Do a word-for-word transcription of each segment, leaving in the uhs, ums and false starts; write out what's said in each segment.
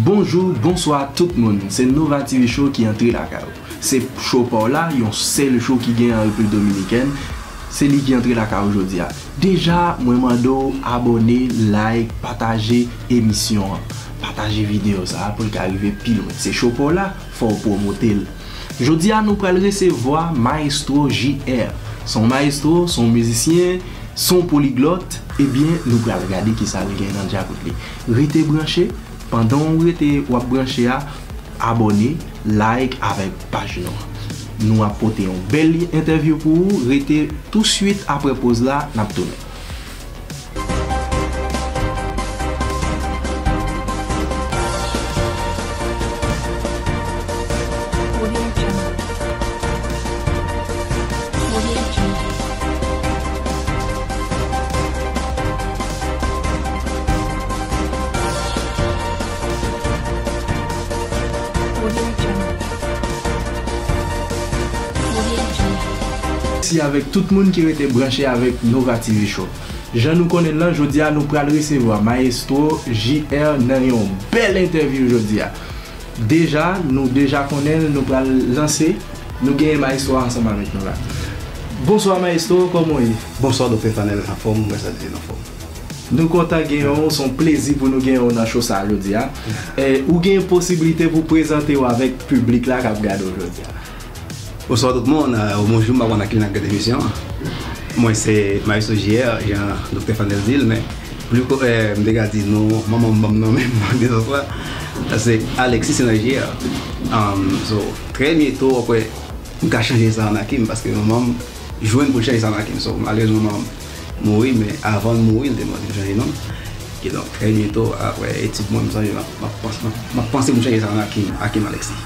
Bonjou, bonswa tout moun, se Nova T V Show ki antre lakay ou. Se show pa w la, yon sèl show ki gen an Repiblik Dominikèn, se li ki antre lakay ou jodi a. Deja, mwen mande w abòne, like, pataje emisyon an. Pataje videyo sa a pou l ka rive pi lwen. Se show pa w la, fò w pwomote l. Jodi a, nou pral resevwa Maestro J R. Se yon maestro, se yon mizisyen, se yon poliglòt. Ebyen, nou pral gade kisa l gen nan djakout li. Rete branche, pandan w rete w ap branche a, abòne, like avèk paj nou an. Nou ap pote yon bèl entèvyou pou ou. Rete touswit apre poz la, n ap tounen. Mèsi avèk tout moun ki rete branche avèk Nova T V Show. Jan nou konnen l lan, jodi a nou pral resevwa Maestro J R nan yon bèl entèvyou jodi a. Deja, nou deja konnen l, nou pral lanse. Nou genyen Maestro a ansanm avèk nou la. Bonswa Maestro, kòman w ye? Bonswa Doktè Fanel, anfòm, mwen sa di anfòm. Nou kontan genyen w, se yon plezi pou nou genyen w nan show sa a jodi a. E, ou gen posiblite pou prezante w avèk piblik la k ap gade w jodi a. Bonswa tout moun, euh, bonjou, m pa konn ak ki n ap gade emisyon an. Mwen se Maestro J R, jan Doktè Fanel di l, men pli ko-, euh, m te ka di non, manman m ban m non, men m pa gen sa. Se Alexis, se nan J R. Um, so, trè byento, apre, m ka chanje sa an Akim, paske manman m jwenn pou l chanje sa an Akim. So, malerezman, manman m mouri, men avan l mouri, l te mande m chanje non. Kidonk, trè byento, apre etid mwen, m sonje, m ap, m ap pans-, m ap, m ap panse pou m chanje sa an Akim, Akim Alexis.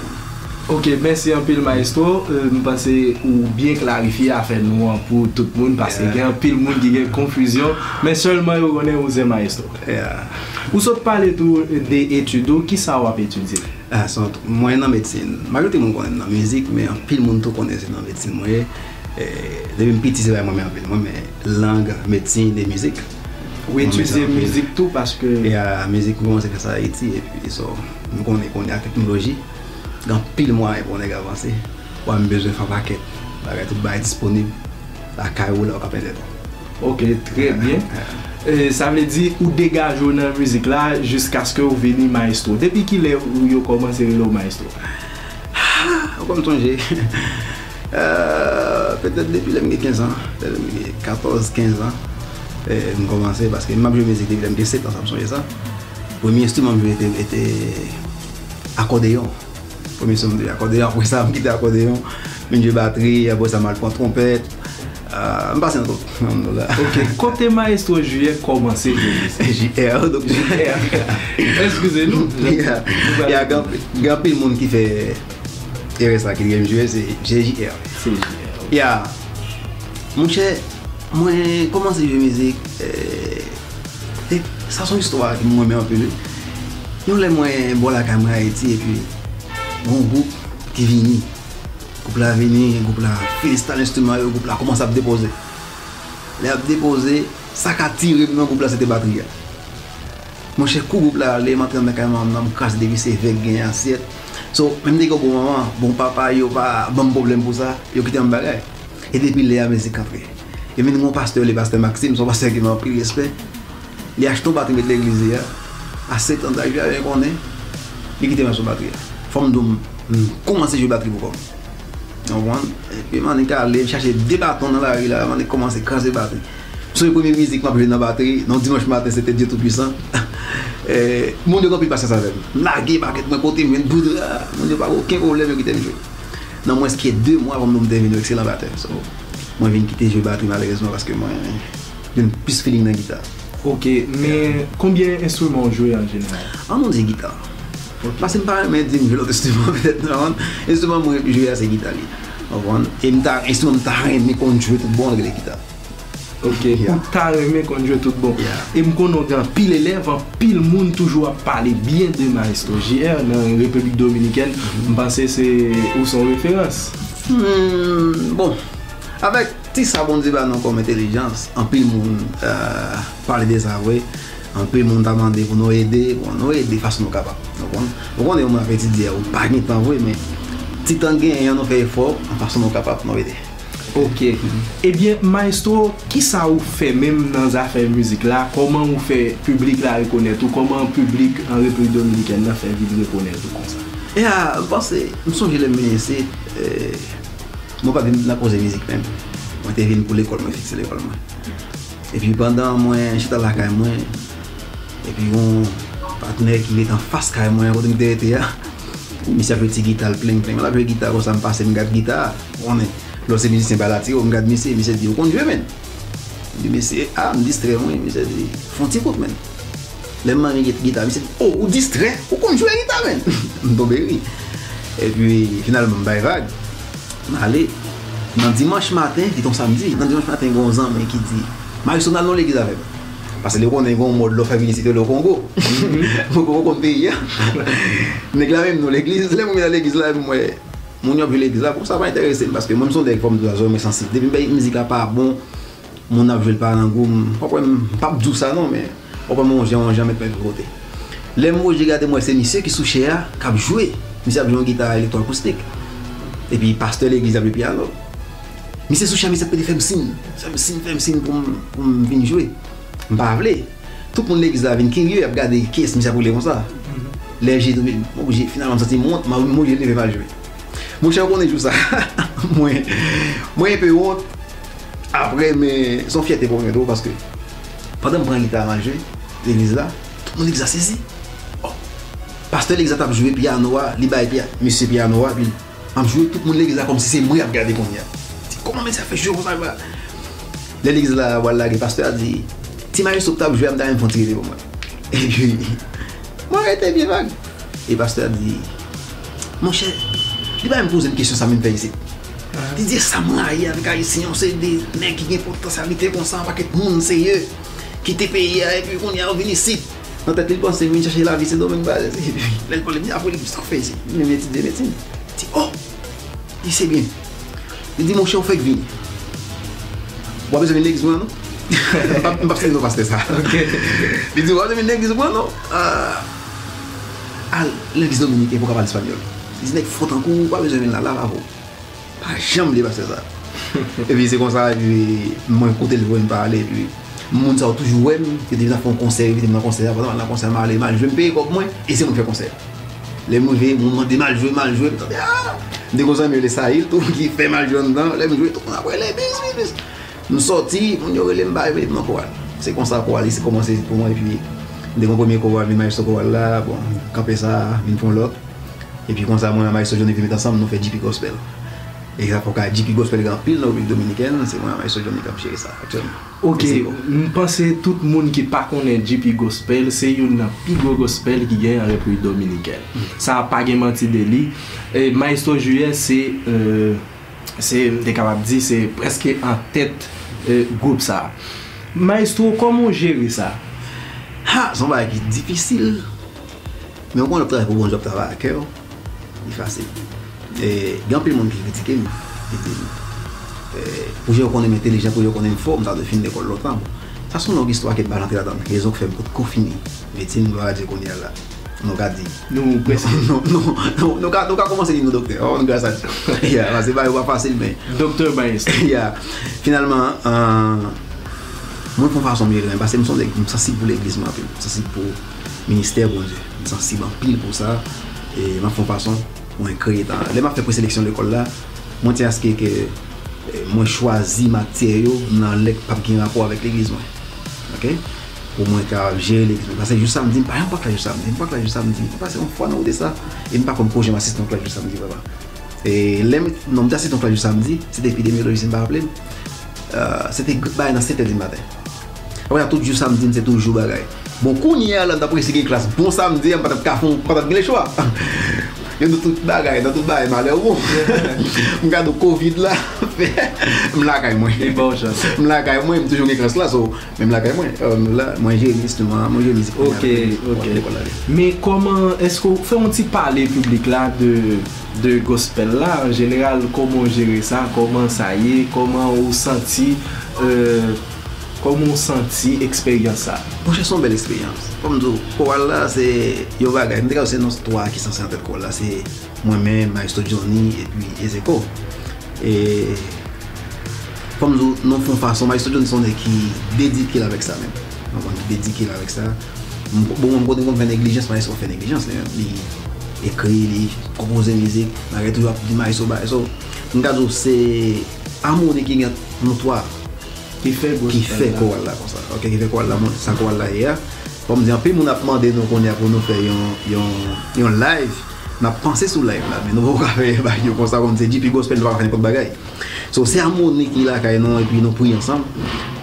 Ok, mèsi anpil, Maestro. Euh, m panse ou byen klarifye afè non an pou tout moun, paske gen anpil moun ki gen konfizyon, men sèlman yo konnen ou se Maestro. Yeah. Ou sot pale tou de etid ou, kisa w ap etidye? Ah, so, mwen nan medsin. Majorite moun konnen m nan mizik, men anpil moun tou konnen se nan medsin mwen ye. E, depi m piti, se bagay mwen renmen anpil. Mwen renmen lang, medsin e mizik. Ou etidye mizik tou, paske... Ya, mizik, mwen kòmanse fè sa Ayiti, epi, so, m konnen, konnen ak teknoloji, gen anpil mwayen pou yon nèg avanse. Wè, m bezwen fè yon pakèt bagay, tout bagay disponib lakay ou, la ou ka pèmèt ou. Ok, trè byen. E, sa vle di ou degaje w nan mizik la jiskaske ou vini Maestro. Depi kilè ou yo kòmanse rele w Maestro? Ah, ou konn sonje. Euh, petèt depi lè m gen kenz an, lè m gen katòz, kenz an, e, m kòmanse, paske m ap jwe mizik depi lè m gen sèt an, sa m sonje sa. Premye enstriman m jwe te, te akòdeyon. Premye enstriman m te jwe akòdeyon, apre sa m kite akòdeyon, m vin jwe batri, apre sa m al pran twonpèt. Ah, m pase nan tout, nan tout la. Ok, kote Maestro J R kòmanse jwe mizik? J R, donk. J R. Eskize nou. Ya, ya, gen, gen anpil moun ki fè erè sa ki gen jwe, se, se J R. Se J R. Ya. Monchè, mwen kòmanse jwe mizik, eh, e sa se yon istwa ke mwen renmen anpil, wi. Yon lè mwen bò lakay mwen Ayiti, epi gen yon gwoup ki vini. Gwoup la vini, gwoup la fè enstale enstriman yo, gwoup la kòmanse ap depoze. Lè y ap depoze, sa k atire m nan gwoup la, se te batri a. Monchè, kou gwoup la ale, m antre anndan kay manman m nan, m kraze depi se vè k genyen, asyèt. So, menm te gen yon bon manman, bon papa, yo pa ban m pwoblèm pou sa, yo kite m bagay. E depi lè a, mizik antre. E vin gen yon pastè, le pastè Maxime, se yon pastè ki gen anpil respè. Li achte yon batri, met legliz li a. A sèt an daj li a, byen konnen, li kite m ap sou batri a. Fò m di w, m, m kòmanse jwe batri pou kò m. Ou konprann? Epi m annik ale, m chache de baton nan lari la, m annik kòmanse kraze batri. M sonje premye mizik m ap jwe nan batri, nan dimanch maten, se te Dieu Tout-Puissant. Eh, moun yo gen anpil pasyans avè m. M lage bakèt mwen kote m jwenn boudra, moun yo pa gen okenn pwoblèm, yo kite m jwe. Nan mwens ke de mwa, fò m di w, m te vin yon ekselan batè. So, mwen vin kite jwe batri malerezman paske mwen vin plis feeling nan gita. Ok, men konbyen enstriman w jwe an jeneral? An nou di gita. Ok. Paske m pa renmen di m jwe lòt enstriman petèt nan. Enstriman mwen jwe a se gita li. Ou konprann? E m ta, enstriman m ta renmen konn jwe tout bon, rele gita. Ok, yeah, ou ta renmen konn jwe tout bon. Yeah. E m konnen w gen anpil elèv, anpil moun toujou ap pale byen de Maestro J R nan Repiblik Dominikèn. M panse se ou se yon referans. Hmm, bon, avèk ti sa Bondye ba nou kòm entèlijans, anpil moun, euh, pale de sa vre. Anpil moun ta mande pou nou ede, bon, nou ede fason nou kapab. Nou konn, nou konnen yon moun ap etidye, ou pa gen tan vre, men ti tan genyen an, nou fè efò, an fason nou kapab, nou ede. Ok. Ebyen, Maestro, kisa ou fè menm nan zafè mizik la? Kòman ou fè piblik la rekonèt ou? Kòman piblik an Repiblik Dominikèn nan fè vin rekonèt ou konsa? E a, m panse, m sonje lè m vin isit, eh, mwen pa t vin nan koze mizik menm. Mwen te vin pou lekòl mwen, fikse lekòl mwen. Epi pandan mwen chita lakay mwen, epi yon patnè ki ret anfas kay mwen, kote m te rete a, misye ap jwe ti gita l plen plen. L ap jwe gita konsa, m pase, m gad gita a. Ou konnen, lè w se mizisyen, bagay la atire w, m gad misye, misye di, "Ou konn jwe, menn?" M di, "Mesye, a, m distrè, wi." Misye di, "Fè yon ti kout, menn." Lè m manyen git-, gita, misye di, "O, ou distrè? Ou konn jwe gita, menn?" M tonbe ri. Epi, finalman, m bay vag. M ale. Nan dimanch maten, li te yon samdi, nan dimanch maten, gen yon zanmi ki di, "Maestro, n al nan legliz avè m." Paske li konnen gen yon mòd lè w fè vin isit yo, lè w Kongo. Mwen konn peyi a. Nèg la menm nan legliz, lè mwen vin nan legliz la, epi m wè moun yo ap jwe legliz la, bon, sa pa enterese m, paske mwen, m se yon nèg, fò m di w sa, mwen sansib. Depi m wè mizik la pa bon, moun ap jwe l pa nan gou m, w ap wè m p ap di w sa non, men w ap wè m yon jan, yon jan, met mwen yon kote. Lè m woje gade, m wè se misye ki sou chè a k ap jwe. Misye ap jwe yon gita elektwoakoustik. Epi pastè legliz ap jwe pyano. Misye sou chè a, misye ap rete fè m siy. Fè m siy, fè m siy pou m, pou m vin jwe. M pa vle. Tout moun legliz la vin kirye, y ap gade kiyès misye ap rele konsa. Lè je tonbe, m oblije, finalman, m santi m wont, m, m oblije leve m al jwe. Monchè, ou konnen jou sa, mwen, mwen enpe wont. Apre, men, se yon fyète pou mwen tou, paske pandan m pran gita a m al jwe legliz la, tout moun legliz la sezi. Oh, pastè legliz la t ap jwe pyano a, li bay pya-, mesye pyano a, epi m ap jwe, tout moun legliz la kòmsi se mwen y ap gade kounye a. Di, "Kòman mesye a fè jwe konsa?" Lè legliz la pral lage, pastè a di, "Ti maestro k t ap jwe a, m ta renmen fè yon ti rete pou mwen." Epi, mwen rete byen vag. E pastè a di, "Monchè, li pa menm poze m kesyon sa m vin fè isit." Li di, "E sa m rayi avèk Ayisyen yo, se de nèg ki gen potansyalite konsa, yon pakèt moun serye, kite peyi a, epi kounye a yo vin isit." Nan tèt li, li panse vin chache lavi Sendomeng, bagay. Epi, lè l pale, m di, "Apre li, sa w fè isit?" Li menm etidye medsin. Li di, "Oh!" Li se byen. Li di, "Monchè, ou fèk vini. W ap bezwen vin legliz mwen an, non?" M p ap, m p ap site non pastè sa. Ok. Li di, "W ap bezwen vin legliz mwen an, non? Ah, al legliz dominiken pou w ka pale espanyòl." Li di, "Nèg fò tankou w, w pa bezwen vin la, lave avè w." Pa janm bliye pastè sa. Epi se konsa, epi mwen koute l voye m pa ale, epi moun sa yo toujou wè m, yo te vin ap fè yon konsè, yo te vin nan konsè a, pandan m al nan konsè a, m ale, m al jwe, m peye kòb mwen, e se mwen k fè konsè a. Lè m rive, moun mande m al jwe, m al jwe, m tande, ah! M te gon zanmi rele Sayil tou, ki fè m al jwe anndan, lè m jwe, tout moun ap rele, "Bis, bis, bis." M sòti, moun yo rele m, ba yo mete m nan koral. Se konsa koral isit kòmanse isit pou mwen, epi m te gon premye koral, men Maestro Koral la, bon, kanpe sa, vin fè yon lòt. Epi konsa, mwen ak Maestro Johnny te met ansanm, nou fè G P Gospel. E sa fè w ka, G P Gospel gen anpil nan Repiblik Dominikèn, se mwen ak Maestro Johnny k ap jere sa aktyèlman. Ok, m panse tout moun ki pa konnen G P Gospel, se youn nan pi gwo gospel ki gen an Repiblik Dominikèn. Sa a pa gen manti de li. E Maestro J R se, euh, se, m te kapab di, se prèske an tèt, euh, gwoup sa a. Maestro, kòman w jere sa? Ha, se yon bagay ki difisil. Men w konnen w ap travay pou Bondye, w ap travay ak kè w, li fasil. E, gen anpil moun ki kritike m, ki di m, e, pou jan yo konnen m entèlijan, pou jan yo konnen m fò, m ta dwe fin lekòl lontan. Bon, sa se yon long istwa ke m pa janm antre ladan l. Rezon k fè m potko fini medsin, m pa ka di kounye a la. Nou ka di. Nou prèske. Nou, nou, nou, nou ka, nou ka kòmanse di nou doktè. Oh, nou gras a Dye. Yeah, paske bagay yo pa fasil, men. Doktè Maestro. Yeah. Finalman, euh, mwen fè yon fason m jere, paske m se yon nèg, m sansib pou legliz mwen anpil. M sansib pou ministè Bondye. M sansib anpil pou sa. E m ap fè yon fason mwen kreye tan. Lè m ap fè preseleksyon lekòl la, mwen tyen aske ke, eh, mwen chwazi matyè yo nan lè k p ap gen rapò avèk legliz mwen. Ok? Pou mwen ka jere legliz mwen. Paske jou samdi, m pa janm pa klè jou samdi. M pa klè jou samdi. M pase yon fwa nan wout sa, e m pa konn ko jan m asiste yon klè jou samdi, vrèman. E lè m, non, m te asiste yon klè jou samdi, se te epidemyoloji, si m pa raple m. Euh, se te bagay nan sèt è di maten. Apre sa, tout jou samdi, m se toujou bagay. Bon, kounye a la, m t ap resi gen klas bon samdi a, m pa t ap ka fè, m pa t ap gen lechwa. Yo, nou tout bagay, nan tout bagay malè ou bon. M ka di w kovid la fè m lakay mwen. M lakay mwen, m toujou gen krans la, so, men m lakay mwen. Euh, la, mwen jere enstriman, mwen jere mizik. Ok, ok. Men kòman, èske w fè yon ti pale piblik la de, de gospel la, an jeneral, kòman w jere sa, kòman sa ye, kòman ou santi, euh, kòman w santi eksperyans sa? Monchè, se yon bèl eksperyans. Kòm m di w, kowal la, se yon bagay, m te ka di w se nou twa ki sanse nan tèt kowal la, se mwen menm, Maestro Johnny, epi Ezeko. E, fò m di w, nou fè yon fason, Maestro Johnny se yon nèg ki dedike l avèk sa menm. Yon moun ki dedike l avèk sa. M, bon, mwen, m kote m konn fè neglijans, Maestro fè neglijans, li menm. Li ekri, li konpoze mizik, bagay toujou ap di Maestro bagay. So, m ka di w, se amoni ki gen ant nou twa ki fè gospel la. Ki fè kowal la konsa. Ok, ki fè kowal la, sa kowal la ye a. Kòm di, anpil moun ap mande nou kounye a pou nou fè yon, yon, yon live. N ap panse sou live la, men nou poko ka fè bagay yo konsa, kòm se G P Gospel, nou pa ka fè nenpòt bagay. So, se amoni ki lakay nou, epi nou priye ansanm.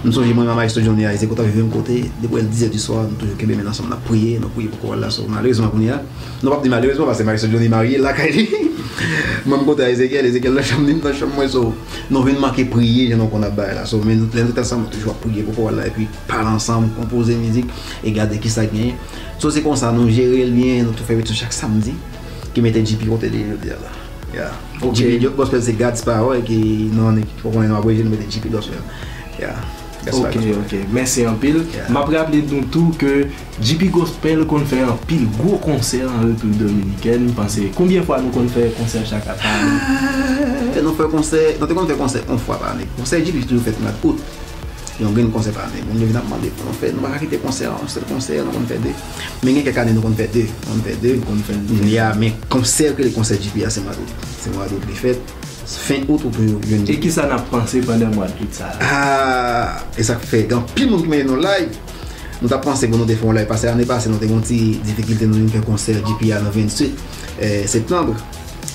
M sonje mwen, Mama Esther Johnny a, Ezeko t ap viv menm kote, depi l dizè di swa, nou toujou kenbe men ansanm, n ap priye, nou priye pou kowal la. So, malerezman, kounye a, nou p ap di malerezman, paske Maestro Johnny marye, l lakay li. Mwen, m kote a Ezekiel, Ezekiel nan chanm li, m nan chanm mwen, so, nou vin manke priye, jan nou konn ap bay la. So, men nou, lè nou te ansanm, nou toujou ap priye pou kowal la, epi pale ansanm, konpoze mizik, e gade kisa k genyen. So, se konsa, nou jere l byen, nou tou fè repetition chak samdi, ki mete G P kote li ye jodi a la. Yeah. Ok. G P Gospel se God's Power, ki, nou, ki poko konnen nou abreje, nou mete G P Gospel. Yeah. That's right, that's right. Ok, ok. Mèsi anpil. Yeah. M ap raple nou tou ke G P Gospel konn fè anpil gwo konsè an Repiblik Dominikèn. M panse, konbyen fwa nou konn fè konsè chak ane? Ah, nou fè konsè, nou te konn fè konsè yon fwa pa ane. Konsè G P toujou fèt mwa out. Yon grenn konsè pa ane. Moun yo vin ap mande pou nou fè. Nou pa ka kite konsè a, yon sèl konsè, nou konn fè de. Men gen kèk ane nou konn fè de. Nou konn fè de. Nou konn fè de. Ya, men konsè ke le konsè G P a, se mwa out. Se mwa out li fèt. Fen out ou pou jwenn. E kisa n ap panse pandan mwa d out sa a? Ah, e sa k fè gen anpil moun ki mande nou live. Nou t ap panse pou nou te fè yon live, paske ane pase nou te gen yon ti difikilte, nou vin fè konsè G P a nan venntuit, eh, septanm.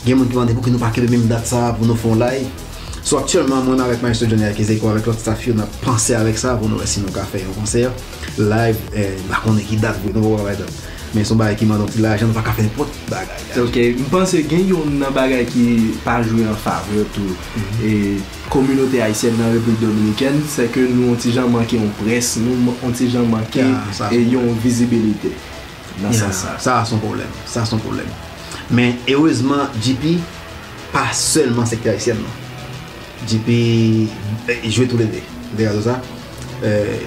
Gen moun ki mande pouki nou pa kenbe menm dat sa a pou nou fè yon live. So, aktyèlman, mwen menm avèk Maestro Johnny, avèk Ezeko, avèk lòt staff yo, n ap panse avèk sa pou nou wè si nou ka fè yon konsè live, eh, m pa konnen ki dat vre, nou poko bay dat. Men se yon bagay ki mande yon ti lajan, nou pa ka fè nenpòt bagay. Ok, m panse gen youn nan bagay ki pa jwe an favè tou, e, kominote ayisyèn nan Repiblik Dominikèn, se ke nou yon ti jan manke yon près, nou man-, yon ti jan manke, e, yon vizibilite nan sans sa. Sa se yon pwoblèm. Sa se yon pwoblèm. Men, erezman, G P pa sèlman sektè ayisyèn, non. G P, eh, jwe toulede. Ou te gade sa? Eh,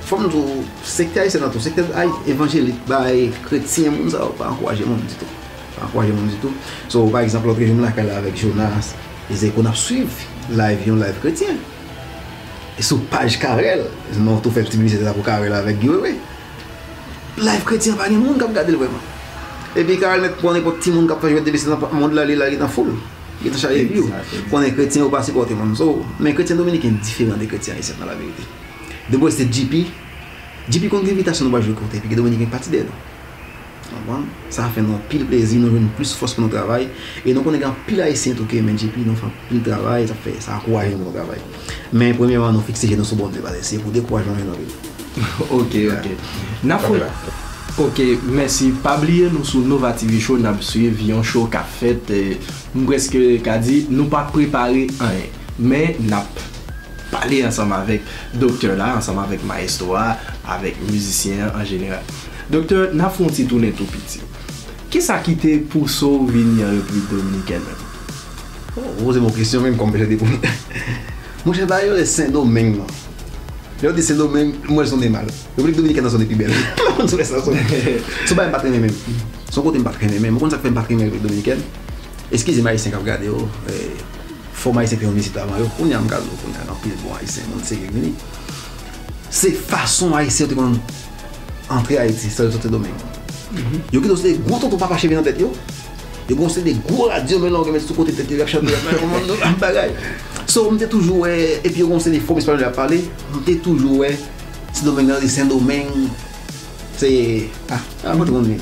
fò m di w, sektè ayisyèn nan tou, sektè ay-, evanjelik, bay kretyen, moun sa yo pa ankouraje moun ditou. Pa ankouraje moun ditou. So, pa egzanp, lòt jou m lakay la avèk Jonas, Ezeko, n ap swiv live, yon live kretyen. E sou paj Karèl, nou tou fè ti piblisite sa pou Karèl avèk Guy Wewe. Live kretyen pa gen moun k ap gade l vrèman. Epi Karèl mèt pran nenpòt timoun k ap fè jwèt depi se nan mond la li la, li nan foul. Li nan chaje vi w. Konnen kretyen yo pa sipòte moun. So, men kretyen dominiken diferan de kretyen ayisyen nan laverite. Depi w se G P, G P konn gen envitasyon nou pral jwe kote, epi gen dominiken k pati dèyè nou. Konprann? Sa fè nou anpil plezi, nou jwenn plis fòs pou nou travay. E nou konnen gen anpil ayisyen tou ki renmen G P, nou fè anpil travay, sa fè, sa ankouraje nou pou nou travay. Men premyèman, nou fikse je nou sou Bondye, paske se pou dekourajman vin anpil. Ok, ok. N ap fè. Ok, mèsi. Pa bliye nou sou Nova T V Show, n ap swiv yon show k ap fèt, eh, m prèske ka di, nou pa prepare anyen. Men n ap pale ansanm avèk doktè la, ansanm avèk maestro a, avèk mizisyen an an jeneral. Doktè, n ap fè yon ti tounen tou piti. Kisa ki te pouse w vini an Repiblik Dominikèn menm? Oh, ou poze m yon kesyon menm kòm jan de pou. Monchè, ba yo le Sendomeng, non. Lè yo di Sendomeng, m wè l sone mal. Repiblik Dominikèn nan sone pi bèl. M pa konn si w wè sa sone. Se yon bagay m pa t renmen menm. Se yon kote m pa t renmen menm. Ou konn sa k fè m pa t renmen Repiblik Dominikèn? Eskize m, Ayisyen k ap gade yo. Eh, fò m Ayisyen te yon vizit avan yo. Kounye a, m ka di w, kounye a, gen anpil bon Ayisyen, moun serye k vini. Se fason Ayisyen yo te konn antre Ayiti, san yo sot Sendomeng. Yo kite yon seri de gwo tonton papa cheve nan tèt yo. Yo gen yon seri de gwo radyo, men lè yo gen met sou kote tèt yo, y ap chante, y ap fè kòman, y ap bagay. So, m te toujou wè, epi yo gen yon seri de fòm espayòl y ap pale, m te toujou wè Sendomeng nan, Sendomeng, se, ah, ah, mwen te konn vini.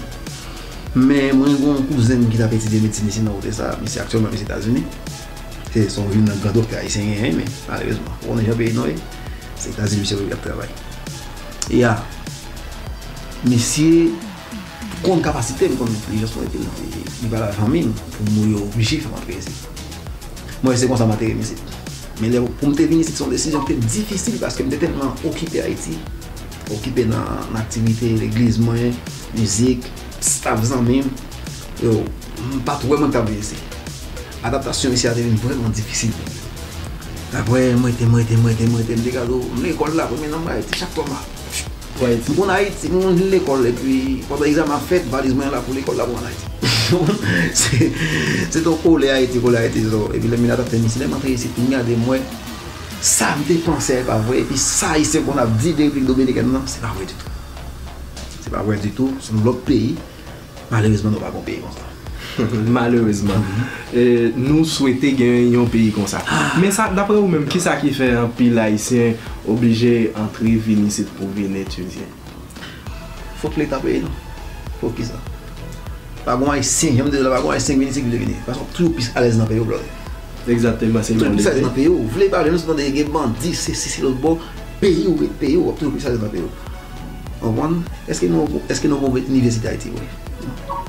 Men mwen gen yon kouzen m ki t ap etidye medsin isi nan kote sa, misye aktyèlman misye Etazini. Se, se yon vil nan gran doktè ayisyen genyen, men malerezman, ou konnen jan peyi nou ye, se Etazini misye ap travay. Ya, misye Konn kapasite m, konn entelijans mwen, epi li pale a fanmi m pou m yo oblije fè m antre isit. Mwen, se konsa m ateri m isit. Men lè pou m te vin isit, se yon desizyon ki te difisil paske m te tèlman okipe Ayiti, okipe nan, nan aktivite legliz mwen, mizik, staff zanmi m. Yo, m pa t wè mwen k t ap vin isit. Adaptasyon isi a te vin vrèman difisil pou mwen. Apre, m rete, m rete, m rete, m rete, m te gade, m lekòl la, premye nan m Ayiti, chak fwa m a M konn Ayiti, m konn vin lekòl, epi pandan egzamen ap fèt, valiz mwen la pou lekòl la pou ann Ayiti. Se, se to kole Ayiti, kole Ayiti, so, epi lè m vin adapte m isi, lè m antre isit, m gade, m wè sa m te panse a, e pa vre, epi sa Ayisyen konn ap di de Repiblik Dominikèn nan, se pa vre ditou. Se pa vre ditou, se yon lòt peyi. Malerezman, nou pa gon peyi konsa. Malerezman. E, nou swete gen yon peyi konsa. Men sa, dapre ou menm, kisa ki fè anpil Ayisyen oblije antre vin isit pou vin etidye? Fòk Leta peye nou. Fòk kisa? Pa gon Ayisyen, jan m di w la, pa gon Ayisyen ki vin isit ki vle vini. Paske w ap toujou plis alèz nan peyi w, brother. Egzakteman, se yon lide. Toujou plis alèz nan peyi w. Vle pa vle, nou se tande gen bandi, se si, se lòt bò. Peyi w, ret peyi w, w ap toujou plis alèz nan peyi w. Konprann? Èske nou, èske nou gon inivèsite Ayiti vre? Non.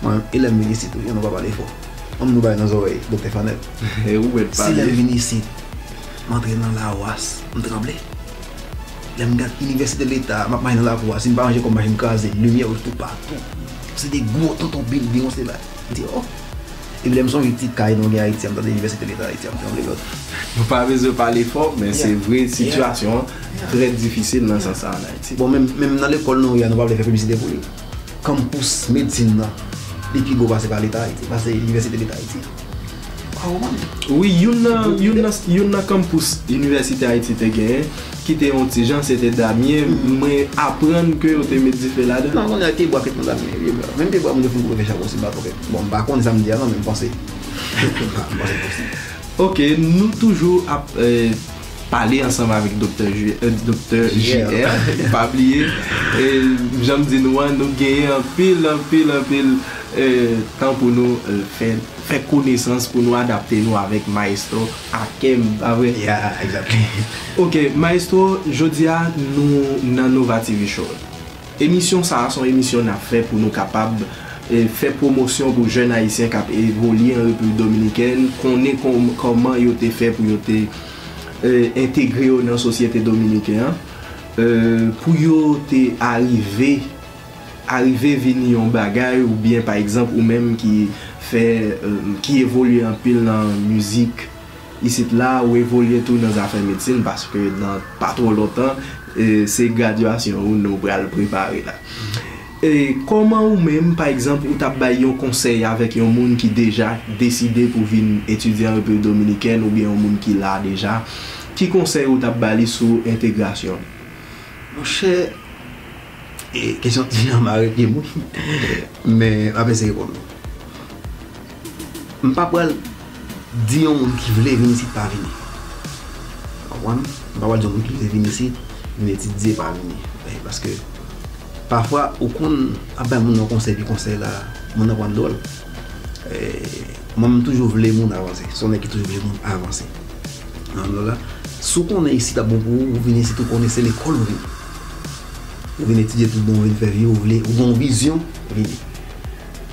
Mwen, e lè m vin isit tou, yon nou pa pale fò. Ann nou bay nan zòrèy, Doktè Fanel. E ou mèt pale. Si lè m vin isit, m antre nan Lawas, m tranble. Lè m gad Inivèsite Leta, m ap mache nan lakou a, si m pa ranje kò m, machin kraze, limyè wouj toupatou. Se de gwo tonton bilding, se la. M di, oh! Epi lè m sonje ti kay nou gen Ayiti a, m tande Inivèsite Leta Ayiti a, m tranble, brother. Nou pa bezwen pale fò, men se vre, sitiyasyon an trè difisil nan sans sa ann Ayiti. Bon, menm, menm nan lekòl nou ye a, nou pa vle fè piblisite pou li. Kanpous medsin nan, li pi gwo pase pa Leta Ayiti, pase Inivèsite Leta Ayiti. Ou pa konprann? Wi, youn nan, youn nan, youn nan kanpous Inivèsite Ayiti te genyen, ki te yon ti jan, se te Damien. Mwen aprann ke yo te met dife ladan. Non, kounye a pyebwa ket nan Damien, pyebwa. Menm pyebwa moun yo fin koupe fè chapo si m pa twonpe. Bon, m pa konnen sa m di a non, men m panse. M panse l posib. Ok, nou toujou ap eh, pale ansanm avèk Doktè J- eh, Doktè J R. Pa bliye, eh, jan m di nou an, nou genyen anpil, anpil, anpil eh, tan pou nou eh, fè, fè konesans, pou nou adapte nou avèk Maestro Akem, pa vre? Yeah, exactly. Ok, Maestro, jodi a nou nan Nova T V Show. Emisyon sa a se yon emisyon n ap fè pou nou kapab eh, fè pwomosyon pou jèn ayisyen k ap evolye an Repiblik Dominikèn, konnen kòm- kòman yo te fè pou yo te eh, entegre yo nan sosyete dominiken an, eh, pou yo te arive arive vin yon bagay, oubyen pa egzanp ou menm ki fè eh, ki evolye anpil nan mizik isit la, ou evolye tou nan zafè medsin, paske nan pa twò lontan eh, se gradyasyon ou nou pral prepare la. E kòman ou menm, pa egzanp, ou t ap bay yon konsèy avèk yon moun ki deja deside pou vin etidye an Repiblik Dominikèn oubyen yon moun ki la deja, ki konsèy ou t ap ba li sou entegrasyon? Monchè, e, kesyon ti jan mare pye moun, men m ap eseye reponn ou. M pa pral di yon moun ki vle vin isit pa vini. Ou konprann? M pa pral di yon moun ki vle vin isit, vin etidye pa vini. Eh, paske pafwa ou konn ap bay moun nan konsèy, epi konsèy la, moun nan pran dwòl. Eh, mwen, m toujou vle moun avanse. Se yon nèg ki toujou vle moun avanse. Nan lò la, si w konnen isit ap bon pou ou, ou vin isit, ou konnen se lekòl ou vini. Ou vin etidye tout bon, ou vin fè vi ou vle, ou gen yon vizyon, vini.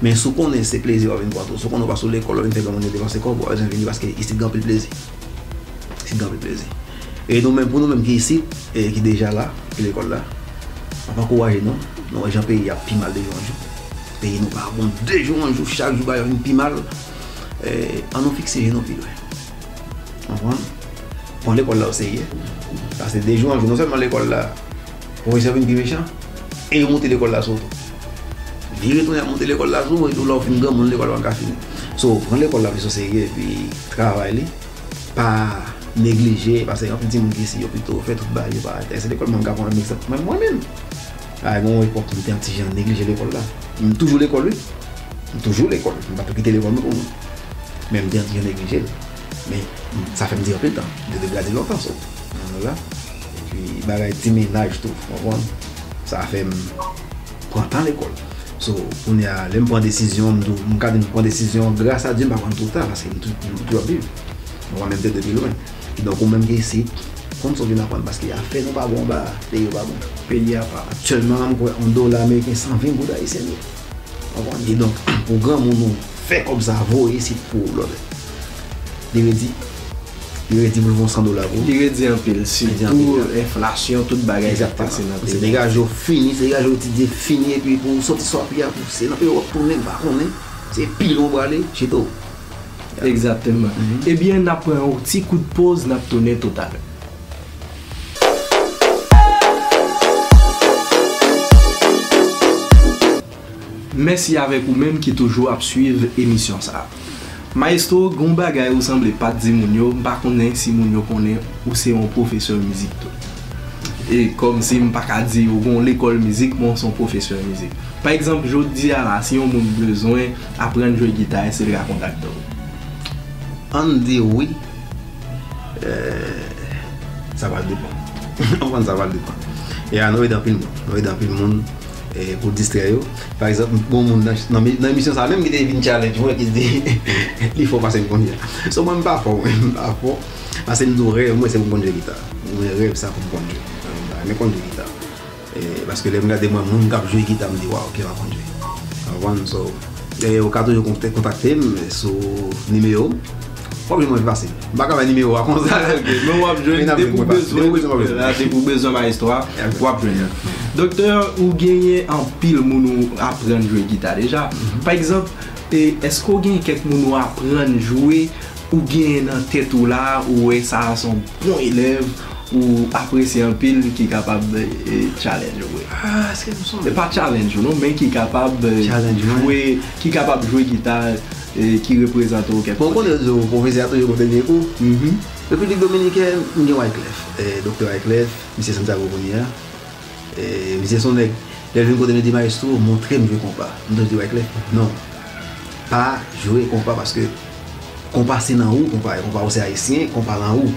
Men si w konnen se plezi w ap vin pran tou, si w konnen w pa sou lekòl, w ap vin fè granmoun yo depanse kòb, w pa bezwen vini paske isit gen anpil plezi. Isit gen anpil plezi. E nou menm, pou nou menm ki isit, e ki deja la, ki lekòl la, m ap ankouraje nou, nou wè jan peyi a ap pi mal de jou an jou. Peyi nou pa bon de jou an jou, chak jou bagay vin pi mal. E, ann nou fikse je nou pi lwen. Konprann? Pran lekòl la oserye. Paske de jou an jou, non sèlman lekòl la, pwofesè vin pi mechan, e yo moute lekòl la sou ou tou. Vire tounen ap moute lekòl la sou ou, epi lè w fin granmoun, lekòl la pa ka fini. So, pran lekòl la plis oserye, epi travay li. Pa neglije, paske anpil timoun ki isi, yo pito fè tout bagay, yo pa enterese lekòl. Mwen, m ka pran yon egzanp mwen, mwen menm. A, gen yon epòk, m te yon ti jan neglije lekòl la. M toujou lekòl, wi. M toujou lekòl. M pa t kite lekòl mwen pou moun. Men m te yon ti jan neglije l. Men sa fè m di anpil tan. M te degrade lontan, so. Nan la. Epi bagay ti mennaj tou, w konprann? Sa fè m pran tan lekòl. So, kounye a, lè m pran desizyon, m tou, m ka di m pran desizyon, gras a Dye, m pa pran l twò ta, paske m tou- m toujou ap viv. M pa menm tèt depi lwen. Kidonk, ou menm ki isit, Konn sa w vin aprann, paske afè nou pa bon anba a, peyi yo pa bon. Peyi a pa. Aktyèlman, m kwè yon dola ameriken san ven goud ayisyen li ye. Konprann? E donk, pou granmoun ou fè kòb sa voye isit pou lòt. Li redi, li redi pou l fè yon san dola pou ou. Li redi anpil, sitou enflasyon, tout bagay k ap pase nan peyi a. Se degaje w fini, se degaje w etidye fini, epi pou w soti sou pye a, pou se nan Ewòp tounen, m pa konnen. Se pi lwen w prale, chita w. Egzakteman. Ebyen, n ap pran yon ti kout poz, n ap tounen toutalè. Mèsi avèk ou menm ki toujou ap swiv emisyon sa a. Maestro, gen yon bagay ou sanble pa t di moun yo, m pa konnen si moun yo konnen ou se yon pwofesè mizik tou. E kòmsi m pa ka di ou gen yon lekòl mizik, men w se yon pwofesè mizik. Pa egzanp, jodi a la, si yon moun bezwen aprann jwe gita, èske l ka kontakte w? Ann di wi. Eh, sa pral depann. Ou konprann, sa pral depann. E a, nou ede anpil moun. Nou ede anpil moun, eh, pou distrè yo. Pa egzanp, gon moun nan, nan, nan emisyon sa a menm ki te vin challenge mwen, ki di, li fò pase m kounye a. So, mwen, m pa fò, mwen, m pa fò. Paske m di w, rèv mwen, se pou m konn jwe gita. Mwen, rèv sa pou m konn jwe. Mwen konn jwe gita. E, paske lè m gade mwen, moun k ap jwe gita, m di, "Waw, ok, m ap konn jwe." Ou konprann? So, e, ou ka toujou konte-, kontakte m sou nimewo. W ap jwenn mwen pi fasil. M pa ka bay nimewo a konsa. Ok, men w ap jwenn, depi w bezwen, depi w bezwen maestro a, w ap jwenn. Doktè, ou genyen anpil moun ou aprann jwe gita deja. Pa egzanp, e, èske w gen kèk moun ou aprann jwe, ou genyen nan tèt ou la, ou wè sa a se yon bon elèv, ou apresye anpil ki kapab, eh, challenge ou? Ah, èske m sonje? E pa challenge ou non, men ki kapab, eh, jwe, ki kapab jwe gita, eh, ki reprezante w kèk kote. Bon, konnen yo di w, pwofesè a toujou gon dènye kou. Repiblik Dominikèn, m gen Wyclef, eh, Doktè Wyclef, misye Santiago kounye a. Eh, misye se yon nèg, lè l vin kote m, li di, "Maestro, montre m jwe konpa." M toujou di, "Wyclef, non. Pa jwe konpa, paske konpa se nan ou, konpa, konpa ou se ayisyen, konpa nan ou."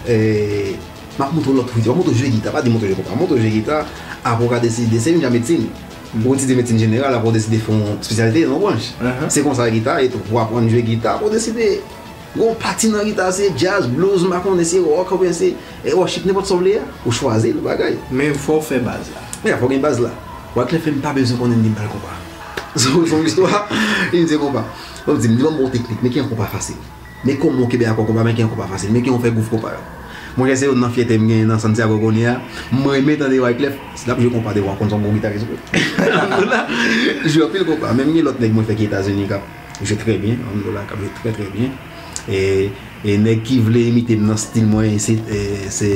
Eh, M ap montre w lòt ritm. M ap montre w jwe gita. Pa di montre w jwe konpa. Montre w jwe gita. Apre w ka deside. Se menm jan medsin. Ou etidye medsin jeneral, apre w deside fè yon espesyalite nan yon branch. Se konsa gita ye tou. Ou aprann jwe gita, apre w deside. Gen yon pati nan gita, se djaz, blues, m pa konnen, se rock, oubyen se, eh, worship, nenpòt sa w vle a. Ou chwazi l, bagay. Men fò w fè baz la. Ya, fò w gen baz la. Wyclef fè m pa bezwen konnen m gen bal konpa. Se yon istwa, li di konpa. Bon, m di, m di, ban m yon teknik, men ki yon konpa fasil. Men kòman w kenbe akò konpa, men ki yon konpa fasil, men ki yon fè gwouv konpa yo. Mwen, se youn nan fyète m genyen nan Santiago kounye a. Mwen renmen tande Wyclef, si l ap jwe konpa devan, w konn se yon bon gitaris vre. Jwe anpil konpa. Men m gen lòt nèg mwen fè ki Etazini k ap jwe trè byen, Andola k ap jwe trè, trè byen. E, e nèg ki vle imite m nan stil mwen, se, e, se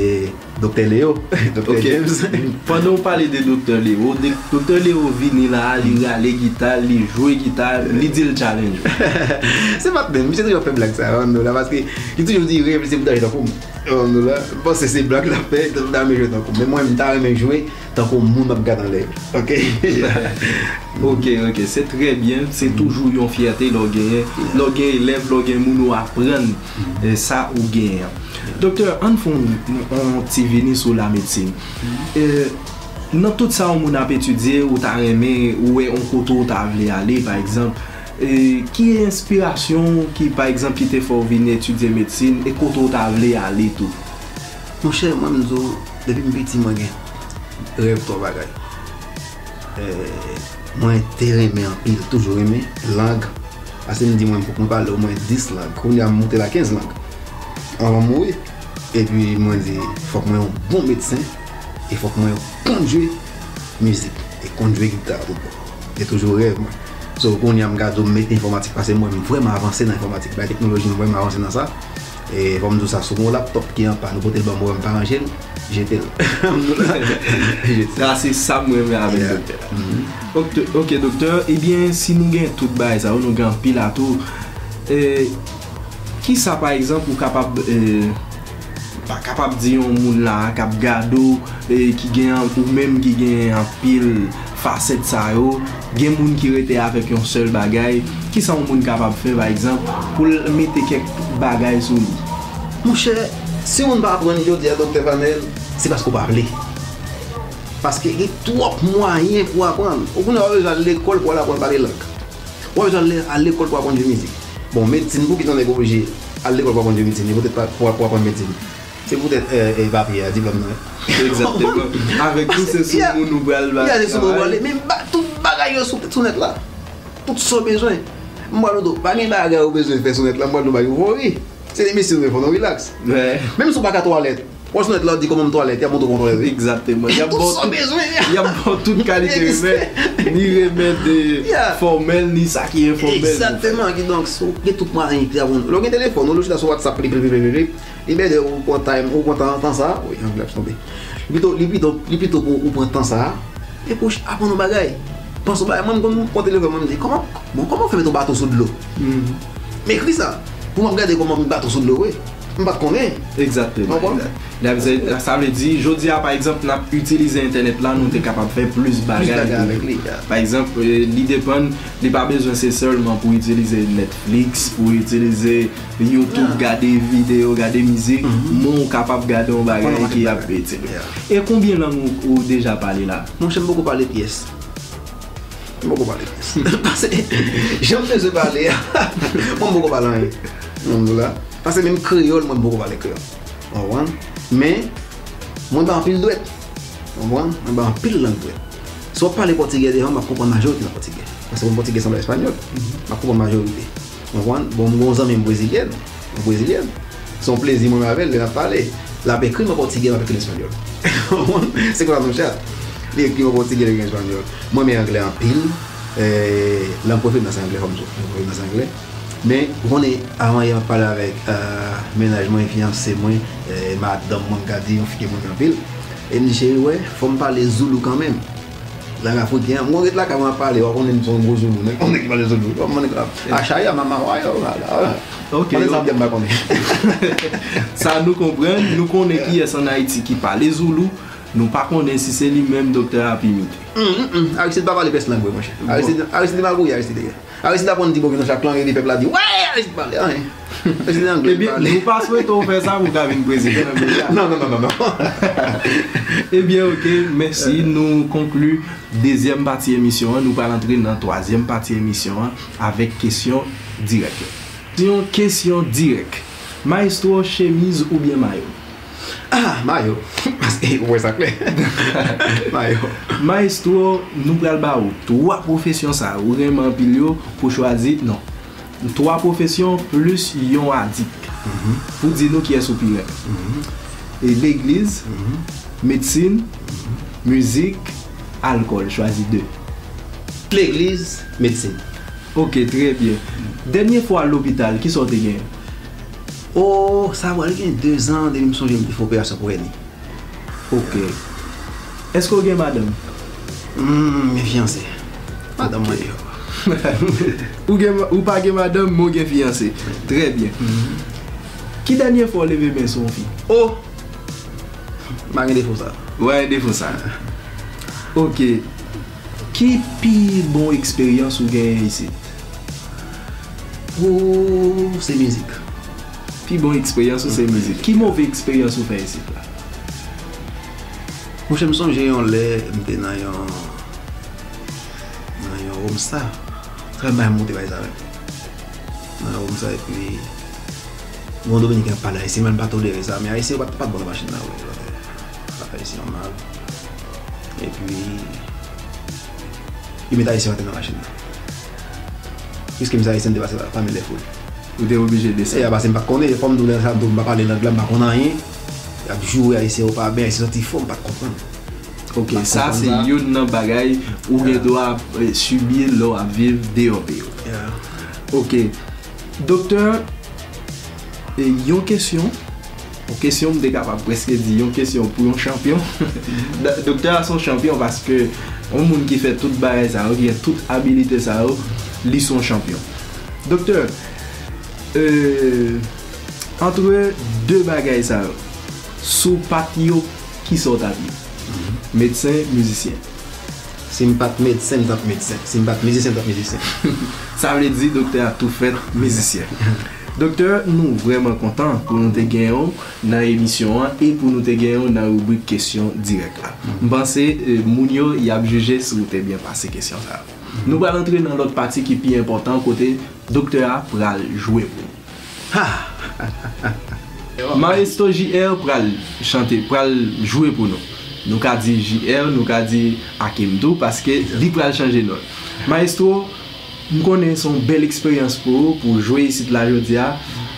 Doktè Leo, Doktè James. Pandan w pale de Doktè Leo, de, Doktè Leo vini la, li rale gita, li jwe gita, li di l challenge ou. Se patnè m, misye toujou ap fè blag sa yo, Andola, paske li toujou di rèv li se pou ta jwe tankou m. Andola, m panse se blag l ap fè, pou ta renmen jwe tankou m. Men mwen, m ta renmen jwe tankou moun m ap gade anlè yo. Ok? Ok, ok, se trè byen, se toujou yon fyète lè w genyen, lè w gen elèv, lè w gen moun ou aprann, eh, sa ou genyen an. Doktè, ann fè yon, yon ti vini sou lamedsin. Eh, nan tout sa yon moun ap etidye, ou ta renmen, ou wè yon kote ou ta vle ale, pa egzanp, eh, ki enspirasyon ou ki, pa egzanp, ki te fè w vin etidye medsin, e kote ou ta vle ale tou? Monchè, mwen, m di w, depi m piti, mwen gen rèv twa bagay. Eh, mwen te renmen anpil, toujou renmen lang. Paske m di mwen, fòk mwen pale omwen dis lang. Kounye a, m moute la kenz lang. Anvan m mouri. Epi mwen di, fòk mwen yon bon medsen. E fòk mwen konn jwe mizik. E konn jwe gita tou. Se toujou rèv mwen. So, kounye a, m gade w, m mete enfòmatik. Paske mwen, m vrèman avanse nan enfòmatik. Bay teknoloji, m vrèman avanse nan sa. E fò m di w sa, si w gen yon laptòp ki an pàn, ou pote l ban m, ou wè m pa ranje l, jete l. Jete l. Sa se sa m renmen avèk doktè a. Ok, ok, doktè, ebyen, si nou gen tout bagay sa yo, nou gen anpil atou. E, kisa, pa egzanp, ou kapab, e, pa kapab di yon moun la k ap gade w, e, ki gen, ou menm ki gen anpil fasèt sa yo, gen moun ki rete avèk yon sèl bagay, kisa yon moun kapab fè, pa egzanp, pou l mete kèk bagay sou li? Monchè, si yon moun pa aprann jodi a, Doktè Vanel, se paske w pa vle. Paske gen twòp mwayen pou aprann. Ou konnen w pa bezwen al lekòl pou al aprann pale lang. W pa bezwen al le-, al lekòl pou aprann jwe mizik. Bon, medsin, poukisa yon nèg oblije al lekòl pou aprann jwe medsin, e poutèt pa, pou, pou aprann medsin? Se poutèt e, e papye a, diplòm nan. Egzakteman. Avèk tou se sou moun ou pral ba. Ya, se sou moun ou pral. Men ba, tout bagay yo sou, sou nèt la. Tout sa w bezwen. M pral di w, pa gen bagay ou bezwen fè sou nèt la, m pral di w bagay ou fè w ri. Se de mesye nou fò nou relax. Menm si w pa ka twalèt, w al sou nèt la, w di kòman m twalèt, y ap montre w kòman twalèt. Egzakteman. Y ap ba w tout sa w bezwen. Y ap ba w tout kalite remèd, ni remèd e, fòmèl, ni sa ki enfòmèl. Egzakteman. Kidonk, si w gen tout mwayen ki ap, lè w gen telefòn, ou lè w chita sou WhatsApp, plip, plip, plip, plip, plip, li bèdè ou pran time, ou pran tan, tan sa, wi, anglè ap tonbe. Li pito, li pito, li pito pou ou pran tan sa, epi w aprann yon bagay. Panse yon bagay, mwen m konn pran telefòn, mwen m di, kòman, bon, kòman w fè mete yon bato sou dlo? M ekri sa, pou m ap gade kòman m bato sou dlo, wi. M pa t konnen. Egzakteman. Konprann? Sa vle di, jodi a, pa egzanp, n ap itilize entènèt la, nou te kapab fè plis bagay avèk li. Pa egzanp, e, li depann, li pa bezwen se sèlman pou itilize Netflix, pou itilize YouTube, gade videyo, gade mizik, men w kapab gade yon bagay ki ap etidye. E konbyen lang ou, ou deja pale la? Monchè, m poko pale pyès. M poko pale pyès. Paske, jan m bezwen pale a, mwen m poko pale anyen. Mwen m di w la. Paske menm kreyòl, mwen m poko pale kreyòl. Ou konprann? Men, mwen ba anpil dwèt. Ou konprann? Mwen ba anpil lang dwèt. Si w ap pale pòtigè devan, m ap konprann majorite nan pòtigè. Paske mwen pòtigè sanble espanyòl. M ap konprann majorite. Ou konprann? Bon, m gen yon zanmi m brezilyèn. Yon brezilyèn. Se yon plezi mwen menm avè l lè n ap pale. L ap ekri m an pòtigè, m ap ekri l an espanyòl. Ou konprann? Se konsa nou chat. Li ekri m an pòtigè, li ekri m an espanyòl. Mwen renmen anglè anpil. E, lang prefere m nan se anglè, fò m di w. Lang prefere m nan se anglè. Men, ou konnen, avan yè m ap pale avèk, e, mennaj mwen, fiyanse mwen, e, madanm mwen, m ka di, yon fi ke m renmen anpil. E m di, cheri, wè, fò m pale zoulou kanmenm. Lang afriken an, mwen ret lakay mwen ap pale, w a konnen m se yon gwo zoulou, nèg, yon nèg ki pale zoulou. Mwen nèg la, achaya, mama, wayo, la, la, la. Ok, konnen sa m di m pa konnen. Sa nou konprann, nou konnen kiyès ann Ayiti ki pale zoulou, nou pa konnen si se li menm doktè a ap imite. Hum, hum, hum. Aristide pa pale pyès lang vre, monchè. Bon. Aristide, Aristide magouye, Aristide ye. Aristide aprann di bon, nan chak lang, epi pèp la di, wè, Aristide pale, anyen. Aristide anglè, li pale. Ebyen, nou pa swete w fè sa pou w ka vin prezidan nan peyi a. Non, non, non, non, non. Ebyen, ok, mèsi. Nou konkli dezyèm pati emisyon an. Nou pral antre nan twazyèm pati emisyon an avèk kesyon dirèk yo. Se yon kesyon dirèk. Maestro, chemiz oubyen mayo? Ah, mayo. Paske ou wè sa klè. Mayo. Maestro, nou pral ba ou twa pwofesyon sa ou renmen anpil yo pou chwazi, non. Twa pwofesyon plis yon adik. Mhm. Pou di nou kiyès ou pi renmen. Mhm. E legliz, mhm, medsin, mhm, mizik, alkòl. Chwazi de. Legliz, medsin. Ok, trè byen. Dènye fwa w al lopital, kisa w te genyen? Oh, sa pral gen de zan depi m sonje m te fè operasyon pou èni. Ok. Èske w gen madanm? Hmm, m gen fiyanse. Madanm mwen deyò. Ou gen, ou pa gen madanm, men w gen fiyanse. Trè byen. Mhm. Ki dènye fwa w leve men sou yon fi? Oh! M pa gen defo sa. Ou pa gen defo sa. Ok. Ki pi bon eksperyans ou genyen isit? Ou, se mizik. Pi bon eksperyans ou se mizik. Ki move eksperyans ou fè isit la? Monchè, m sonje yon lè m te nan yon, nan yon Romsa. Sa bay monte bay sa menm. Nan Romsa, epi yon Dominiken ap pale ayisyen, men m pa tolere sa. Men ayisyen yo pa t, pa t bon nan machin nan, wi. Ayisyen yo mal. Epi, yo met ayisyen antre nan machin nan. Piske m se ayisyen, m te pase pami lè foul. Ou te oblije desann. E a pase m pa t konnen, fò m di w lè sa, m pa pale lang la, m pa konn anyen. Y ap joure ayisyen yo pa byen, ayisyen santi fò, m pa t konprann. Ok, sa se youn nan bagay ou gen dwa, eh, sibi lè w ap viv deyò peyi w. Yeah. Ok. Doktè, e yon kesyon, yon kesyon m te kapab prèske di yon kesyon pou yon chanpyon. Do-, doktè a se yon chanpyon paske yon moun ki fè tout bagay sa yo, ki gen tout abilite sa yo, li se yon chanpyon. Doktè, euh, antre de bagay sa yo, si w pa t yo, kisa w t ap ye? Medsen, mizisyen? Si m pa t medsen, m t ap medsen. Si m pa t mizisyen, m t ap mizisyen. Sa vle di doktè a tou fèt mizisyen. Doktè, nou vrèman kontan pou nou te genyen w nan emisyon an e pou nou te genyen w nan ribrik kesyon dirèk la. M panse, eh, moun yo, y ap jije si w te byen pase kesyon sa yo. Nou pral antre nan lòt pati ki pi enpòtan kote doktè a pral jwe pou nou. Ha! Maestro J R pral chante, pral jwe pou nou. Nou ka di J R, nou ka di Akim tou, paske li pral chanje non. Maestro, m konnen se yon bèl eksperyans pou ou, pou w jwe isit la jodi a,